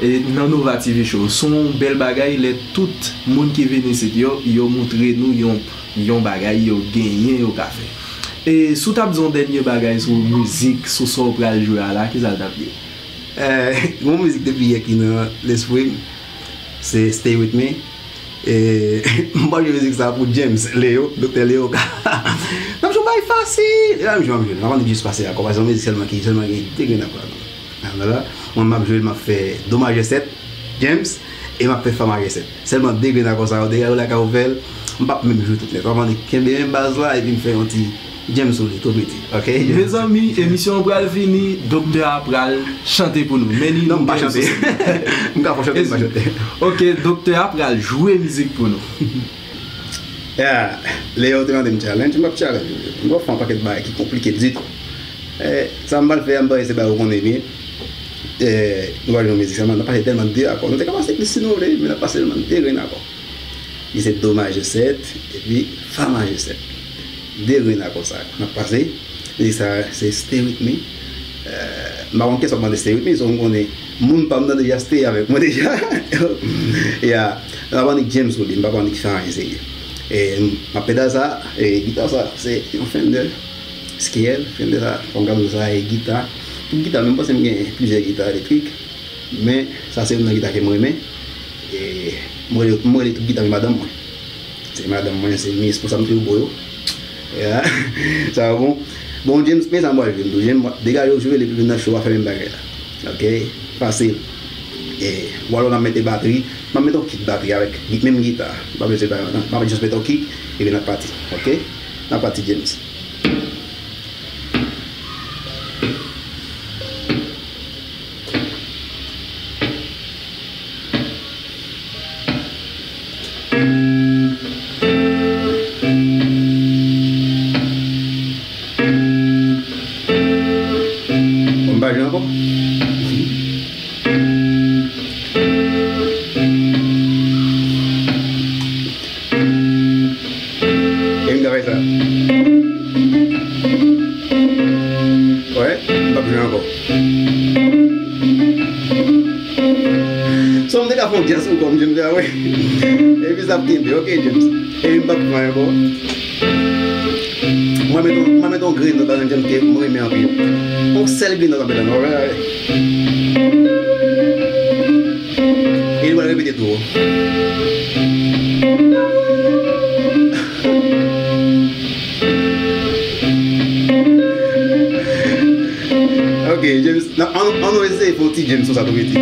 e nan Nova T V Show. Se yon bèl bagay lè tout moun ki vin isit yo, yo montre nou yon, yon bagay yo genyen yo ka fè. E si w t ap di yon dènye bagay sou mizik, sou sa w pral jwe a la, kisa l t ap ye? Eh, gon mizik depi yè ki nan lespri m, se Stay With Me. E, m pral jwe mizik sa pou James, Leo, Doktè Leo. N ap jwe bay fasil. E la, m jwe, m jwe. M ap annik jis pase akò, paske se yon mizik sèlman ki, sèlman gen de grenn akò ladan l. Alò la, mwen, m ap jwe, m ap fè do majè sèt, James, e m ap fè fa majè sèt. Sèlman de grenn akò sa yo, de grenn akò la ka ou fè l, m p ap menm jwe tout nèt. M ap annik kenbe menm baz la, epi m fè yon ti James sou li, tou piti. Ok? Mezanmi, emisyon an pral fini, doktè a pral chante pou nou. Men li non, m pa chante. M ka fò chante, m pa chante. Ok, doktè a pral jwe mizik pou nou. Yeah, Leo te mande m challenge, m p ap challenge. M p ap fè yon pakèt bagay ki konplike ditou. Eh, sa m pral fè a, m panse se bagay ou konnen byen. Eh, nou pral jwe yon mizik sèlman, n ap pase tèlman de akò. Nou te ka pase plis si nou vle, men n ap pase sèlman de grenn akò. Li se do majè sèt, epi fa majè sèt. De grenn akò sa. N ap pase. Li sa, se Stay With Me. Eh, m pa konn kiyès w ap mande Stay With Me, so m konnen moun pa m nan deja stay avèk mwen deja. Ya, m pa annik James sou li, m pa annik fè anyen serye. E m ap pedal sa, e gita sa, se yon Fender Scale, Fender sa, fò m ka di w sa, e gita. Tout gita, men m panse m gen plizyè gita elektrik. Men, sa se youn nan gita ke m renmen. E, m rele, m rele tout gita yo madanm mwen. Se madanm mwen, se mis, pou sa m toujou bo yo. Ya. Sa bon. Bon, James, men sa m pral jwe m tou. James, degaje w, jwe l, epi vin nan show a, fè menm bagay la. Ok? Fasil. E, w alò n ap mete batri. M ap mete yon kit batri avèk menm gita. M pa bezwen bagay, m ap just mete yon kit, epi n ap pati. Ok? N ap pati, James. Bon, m pa jwe ankò. E m ka fè sa. Wè, m p ap jwe ankò. So, m te ka fè yon djaz sou kò m, James, a, wè. Epi sa ap kenbe, ok, James. E m p ap pran ankò. Mwen met yon, mwen met yon grenn nòt ladan, James, ke m renmen anpil. Yon sèl grenn nòt anpil la, wè. E li pral repete tou. Ok, James, nan, an, an nou eseye fè yon ti James sou sa tou piti.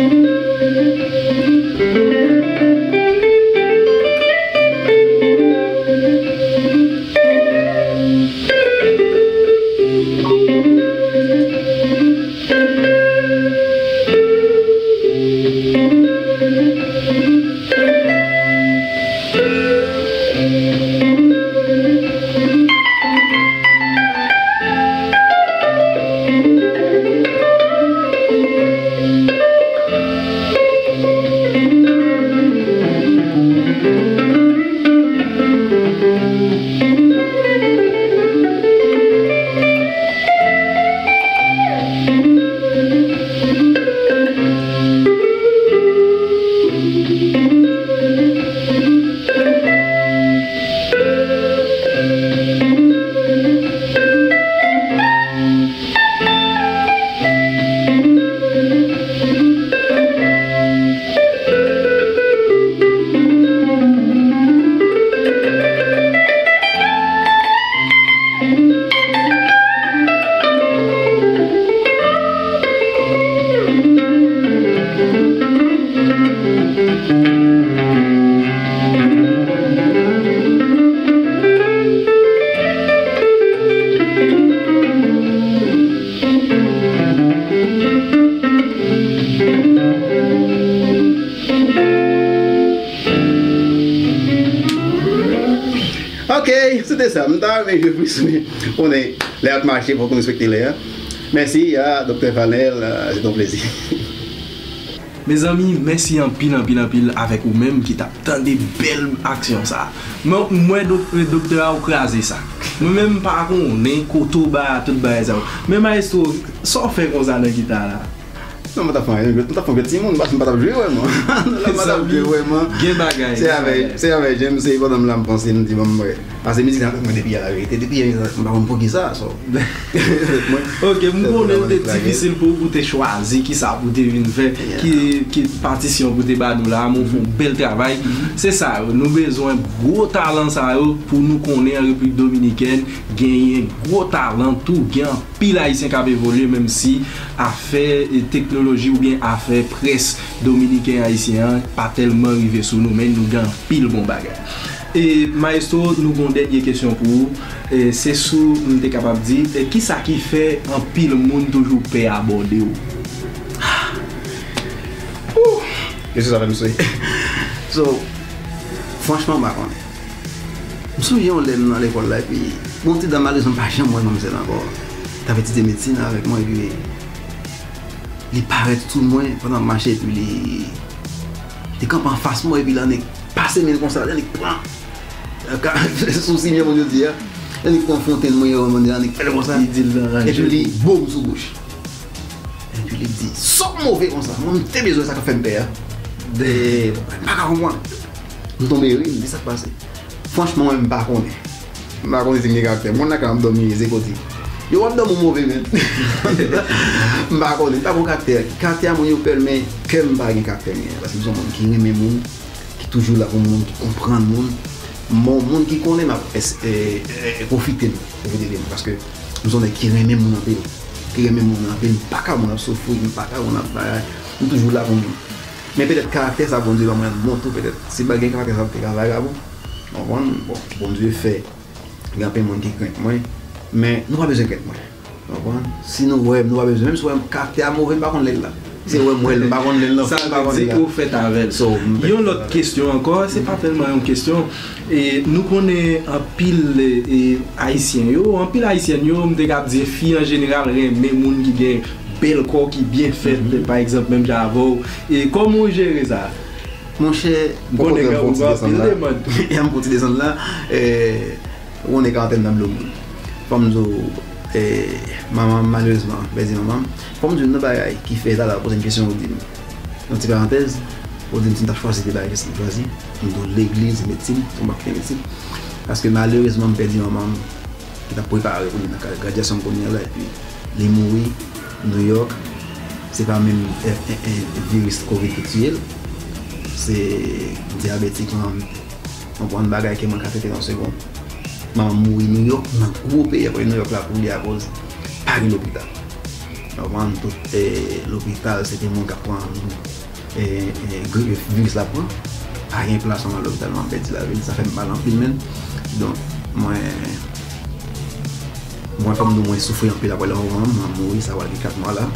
Ok, se te sa. M ta renmen jwe plis, men konnen lè ap mache, fòk nou respekte lè a. Mèsi a Doktè Fanel, se te yon plezi. Mezanmi, mèsi anpil, anpil, anpil avèk ou menm ki t ap tande bèl aksyon sa a. Mwen, m wè dok-, doktè a ou kraze sa. Mwen menm m pa konnen kote w ba tout bagay sa yo. Men maestro, sa w fè konsa nan gita la? Non, mwen t ap fè anyen, mwen t ap fè yon timoun, m pa t ap jwe vrèman. Non, la, mwen t ap jwe vrèman. Gen bagay, se avè, se avè James, se pandan m la m panse, m di, bon, mwen, paske mizik la, mwen depi yè, la verite, depi yè, m pa konn poukisa, so. Ok, m konnen l te difisil pou ou, pou te chwazi kisa pou te vin fè, ki, ki patisyon pou te ba nou la, men w fè yon bèl travay. Se sa yo, nou bezwen gwo talan sa yo pou nou konnen an Repiblik Dominikèn, genyen gwo talan tou, gen anpil Ayisyen k ap evolye, menm si afè, e, teknoloji oubyen afè près dominiken ayisyen an pa tèlman rive sou nou, men nou gen anpil bon bagay. E, maestro, nou gen yon dènye kesyon pou ou. E, se sou, m te kapab di, e, kisa ki fè anpil moun toujou pè abòde w? Ooh! Kesyon sa fè m swe. So, franchman, m pa konnen. M sonje yon lè m nan lekòl la, epi yon ti dam, malerezman, m pa janm wè manmzèl ankò. T ap etidye medsin avèk mwen, epi li parèt sou mwen pandan m mache, epi li, li kanpe anfas mwen, epi l annik pase men l konsa, l annik pran, ka-, sou simye moun yo di a, l annik pran fontenn mwen, yo, moun yo annik fè l konsa, epi li bo m sou bouch. Epi li di, "Sa w move konsa?" Mwen, m te bezwen sa k ap fè m pè a. M pa ka konprann. M tonbe ri, m di, "Sa k pase?" Franchman, mwen, m pa konnen. M pa konnen si m gen karaktè. Moun nan ka ap dòmi, zekoti. Yo, w ap dòmi move, men. M pa konnen, m pa gon karaktè. Karaktè a moun yo pè l, men kè m pa gen karaktè, men. Paske m se yon moun ki renmen moun, ki toujou la pou moun, ki konprann moun. Bon, moun ki konnen m ap es-, e, e, e, pwofite m, pwofite de m, paske m se yon nèg ki renmen moun anpil, ki renmen moun anpil, m pa ka moun ap soufri, m pa ka moun ap bagay, m toujou la pou moun. Men petèt karaktè sa Bondye ban mwen bon tou, petèt si m pa t gen karaktè sa m te ka vagabon, w konprann? Bon, Bondye fè gen anpil moun ki krent mwen, men nou pa bezwen krent mwen. Konprann? Si nou wè m, nou pa bezwen. Menm si w wè m, karaktè a move, m pa konn lè l la. Se wè m wè l, m pa konn lè l non. Sa vle di ou fèt avè l. So, m fèt avè l. Yon lòt kesyon ankò, se pa tèlman yon kesyon. E nou konnen anpil, e, Ayisyen yo, anpil Ayisyèn yo, m te ka ap di fi an jeneral renmen moun ki gen bèl kò, ki byen fèt, pa egzanp, menm jan avè w. E kòman w jere sa? Monchè, m konnen gen anpil demann. Ya, m poko desann la. E, Ou konnen karantèn nan blou moun. Fò m di w, e, manman m, malerezman, m pèdi manman m. Fò m di w, nan bagay ki fè talè w poze m kesyon, ou di m, yon ti parantèz, ou di m si m t ap chwazi de bagay, kisa m t ap chwazi? M di w legliz, medsin, ou m ap kite medsin. Paske malerezman, m pèdi manman m, ki t ap prepare pou li nan kad gradyasyon m kounye a la, epi li mouri Nouyòk. Se pa menm, e, e, e, viris kovid ki tiye l. Se dyabetik, manman m. Konprann bagay ke mwen ka trete nan segonn. Manman m mouri Nouyòk, nan gwo peyi, apre Nouyòk la pou li akoz pa gen lopital. Konprann tout, e, lopital, se te moun k ap pran, e, e, gri-, viris la pran. Pa gen plas manman lopital, manman pèdi lavi l, sa fè m mal anpil menm. Donk, mwen, mwen fò m di w mwen soufri anpil apre lanmò manman m, manman m mouri, sa pral gen kat mwa la.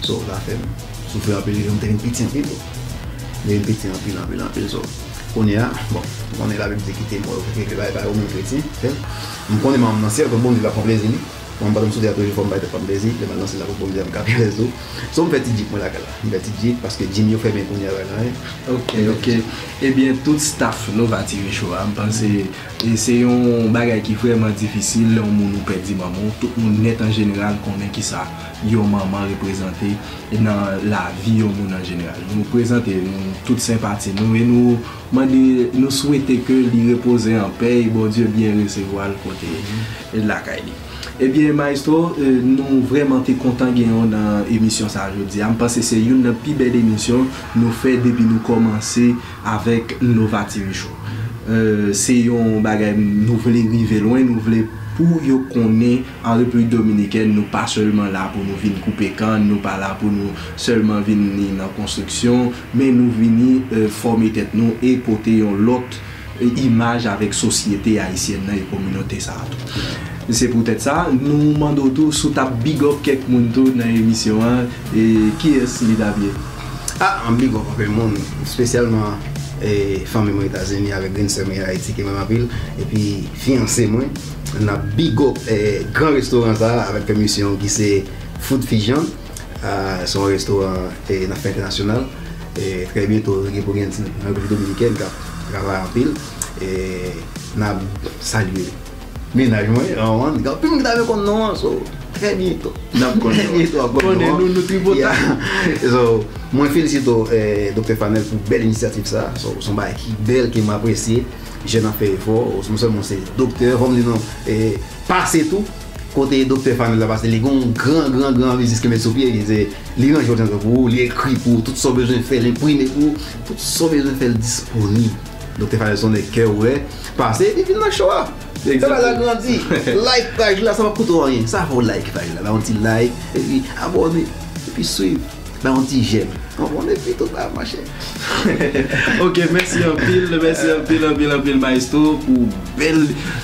So, sa fè m soufri anpil, m te vin piti anpil tou. M te vin piti anpil, anpil, anpil, so. Kounye a, bon, m konnen Labib di kite mò yo fè regle bagay pa yo, moun kretyen, fè. M konnen manman m nan syèl, donk Bondye va pran plezi li. Bon, m pa t ap swete a toujou fò m bay tèt pa m plezi, lè m al nan syèl la, Bondye a m ka pi alèz tou. So, m fè ti djip mwen lakay la. M fè ti djip, paske djim yo fèmen kounye a la, hein. Ok, ok. Ebyen, tout staff Nova T V Show a, m panse, e se yon bagay ki vrèman difisil lè yon moun ou pèdi manman w. Tout moun nèt an jeneral konnen kisa yon manman reprezante nan lavi yon moun an jeneral. Nou prezante nou tout senpati nou e nou mande, nou swete ke li repoze an pè e Bondye byen resevwa l kote lakay li. Ebyen, maestro, e, nou vrèman te kontan gen w nan emisyon sa a jodi a. M panse se youn nan pi bèl emisyon nou fè depi nou kòmanse avèk Nova T V Show. E, se yon bagay nou vle rive lwen, nou vle pou yo konnen an Repiblik Dominikèn, nou pa sèlman la pou nou vin koupe kann, nou pa la pou nou sèlman vin ni nan konstriksyon, men nou vini, e, fòme tèt nou e pote yon lòt, e, imaj avèk sosyete ayisyèn nan e kominote sa a tou. Se poutèt sa, nou mande w tou si w t ap big up kèk moun tou nan emisyon an, e kiyès li t ap ye? Ah, m big up anpil moun, espesyalman, e, fanmi mwen Etazini avèk grenn sè mwen Ayiti ki m renmen anpil, epi fiyanse mwen. N ap big up, e, gran restoran sa a avèk pèmisyon ki se Food Fijian. Ah, se yon restoran, e, n ap fè entènasyonal. E, trè byento, gen pou gen ti nan Repiblik Dominikèn k ap travay anpil. E, n ap salye mennaj mwen, Rowan. Gen anpil moun ki ta renmen konn non an, so, trè byento. N ap konn non an. Trè byento, w ap konn non an. Konnen nou, nou tripotay. Yeah. So, mwen felisite w, e, Doktè Fanel, pou bèl inisyativ sa. So, se yon bagay ki bèl, ke m apresye. Jèn ap fè efò, non sèlman se doktè, fò m di nou, e, pase tou, kote Doktè Fanel la pase, li gen yon gran, gran, gran biznis ke met sou pye, li se, li ranje òdinatè pou ou, li ekri pou ou, tout sa w bezwen fè, l enprime pou ou, tout sa w bezwen fè, l disponib. Doktè Fanel se yon nèg kè ouvè, pase, epi vin nan show a. Fè bagay la grandi. Like paj la, sa p ap koute w anyen. Sa fè w like paj la, ba yon ti like, epi abòne, epi swiv. Ba yon ti j'aime. Konprann, epi tout bagay ap mache. Ok, mèsi anpil, mèsi anpil, anpil, anpil, Maestro, pou bèl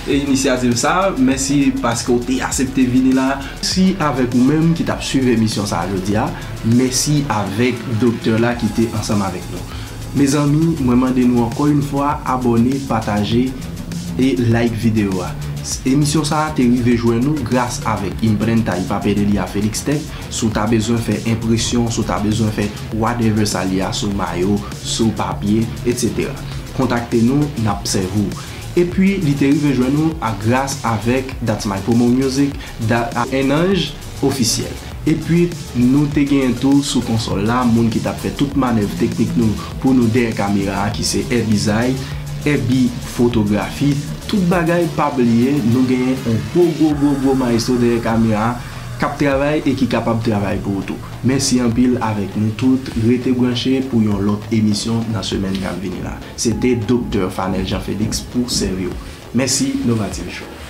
inisyativ sa. Mèsi paske w te aksepte vini la. Mèsi avèk ou menm ki t ap swiv emisyon sa a jodi a. Mèsi avèk doktè la ki te ansanm avèk nou. Mezanmi, mwen mande nou ankò yon fwa, abòne, pataje e like videyo a. S-, emisyon sa a te rive jwenn nou gras avèk Imprenta y Papelería Felix Tech. Si w ta bezwen fè enpresyon, si w ta bezwen fè whatever sa l ye a, sou mayo, sou papye, etsetera. Kontakte nou, n ap sèvi w. Epi, li te rive jwenn nou a gras avèk That's My Promo Music, da, a, Enanj Ofisyèl. Epi, nou te genyen tou sou konsòl la, moun ki t ap fè tout manèv teknik nou pou nou dèyè kamera a, ki se Herbie Zay, Herbie Fotografi, tout bagay, pa bliye, nou genyen yon gwo, gwo, gwo, gwo maestro dèyè kamera a, k ap travay e ki kapab travay pou ou tou. Mèsi anpil avèk nou tout. Rete branche pou yon lòt emisyon nan semèn k ap vini la. Se te Doktè Fanel Jean Félix pou sèvi w. Mèsi, Nova T V Show.